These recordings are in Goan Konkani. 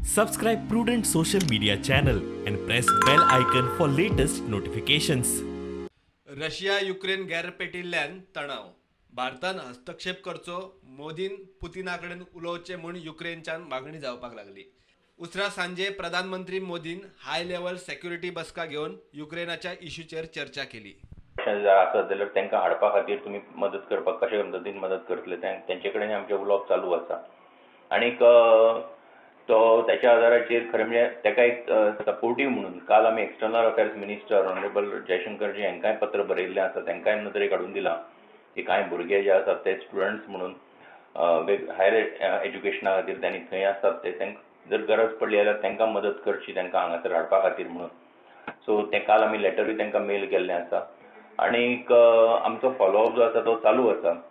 Subscribe Prudent social media channel and press bell icon for latest notifications. Russia Ukraine गैर पेटिल्ल्यान तणाव. भारतान हस्तक्षेप करचो, मोदीन पुतिना कडेन उलोवचें म्हूण युक्रेनच्यान मागणी जावपाक लागली. उसरां सांजे प्रधानमंत्री मोदीन हाय लेव्हल सेक्युरिटी बसका घेवन युक्रेनाच्या इश्यूचेर चर्चा केली. अशें जर आसत जाल्यार तांकां हाडपा खातीर तुमी मदत करपाक कशे पद्दतीन मदत करतले, तेंचे कडेन आमचें उलोवप चालू आसा. आनीक तो त्याच्या आदाराचेर खरें म्हणजे ताका एक सपोर्टीव म्हणून काल आमी external affairs minister honourable जयशंकरजी हांकांय पत्र बरयल्लें आसा, तांकांय नदरेक हाडून दिलां की कांय भुरगे जे आसात ते स्टुडंट्स म्हणून हायर एज्युकेशना खातीर तांणी थंय आसात, ते तांकां जर गरज पडली जाल्यार तांकां मदत करची, तांकां हांगासर हाडपा खातीर म्हणून. सो तें काल आमी लेटरूय तांकां मेल केल्लें आसा. आनीक आमचो फॉलोअप जो आसा तो चालू आसा.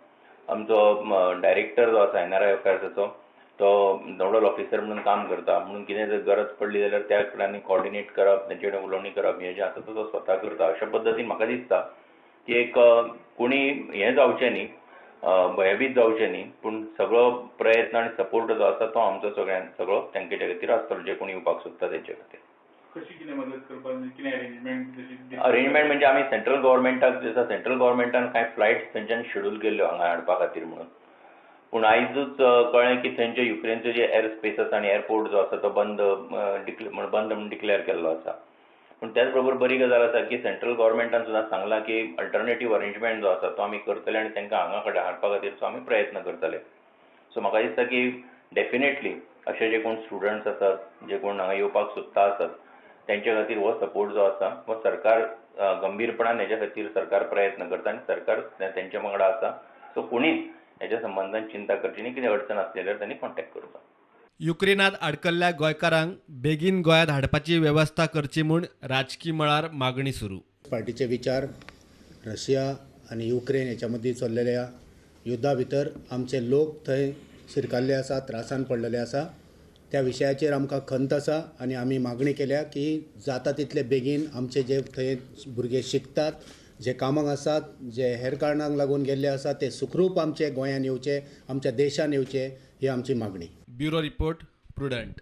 आमचो डायरेक्टर जो आसा एनआरआय अफेर्साचो तो नोडल ऑफिसर म्हणून काम करता, म्हणून कितें जर गरज पडली जाल्यार त्या कडेन कॉर्डिनेट करप, तेंचे कडेन उलोवणी करप, हें जें आसा तो स्वता करता. अशा पद्दतीन म्हाका दिसता की एक कोणी हें जावचें न्ही, भयभीत जावचें न्ही, पूण सगळो प्रयत्न आनी सपोर्ट जो आसा तो आमचो सगळ्यान सगळो तांचे खातीर आसतलो, जे कोणी येवपाक सोदता तेंचे खातीर. कशी कितें मदत करपाक, कितें अरेंजमेंट? अरेंजमेंट म्हणजे आमी सेंट्रल गव्हर्मेंटाक दिसा, सेंट्रल गव्हर्मेंटान कांय फ्लायट्स थंयच्यान शेड्यूल केल्ल्यो हांगा हाडपा खातीर म्हणून. पूण आयजूच कळ्ळें की थंयचे युक्रेनचे जे एअर स्पेस आसा आनी एअरपोर्ट जो आसा तो बंद बंद म्हणून डिक्लेअर केल्लो आसा. पूण त्याच बरोबर बरी गजाल आसा की सेंट्रल गव्हर्मेंटान सुद्दां सांगलां की अल्टरनेटीव अरेंजमेंट जो आसा तो आमी करतले आनी तांकां हांगा कडेन हाडपा खातीरचो आमी प्रयत्न करतले. सो म्हाका दिसता की डेफिनेटली अशे जे कोण स्टुडंट्स आसात, जे कोण हांगा येवपाक सोदता आसात, तेंचे खातीर हो सपोर्ट जो आसा हो सरकार गंभीरपणान हेच्या खातीर सरकार प्रयत्न करता आनी सरकार तेंच्या वांगडा आसा. सो कोणीच हेच्या संबंदान चिंता करची न्ही, कितें अडचण आसली जाल्यार तांणी कॉन्टेक्ट करचो. युक्रेनात आडकल्ल्या गोंयकारांक बेगीन गोंयांत हाडपाची वेवस्था करची म्हूण राजकी मळार मागणी सुरू. पार्टीचे विचार रशिया आनी युक्रेन हेच्या मदीं चल्लेल्या युद्धा भितर आमचे लोक थंय शिरकाल्ले आसा, त्रासान पडलेले आसा. त्या विशयाचेर आमकां खंत आसा आनी आमी मागणी केल्या की जाता तितले बेगीन आमचे जे थंय भुरगे शिकतात, जे कामाक आसात, जे हेर कारणांक लागून गेल्ले आसात, ते सुखरूप आमचे गोंयांत येवचे, आमच्या देशांत येवचे, ही आमची मागणी. Bureau report, Prudent.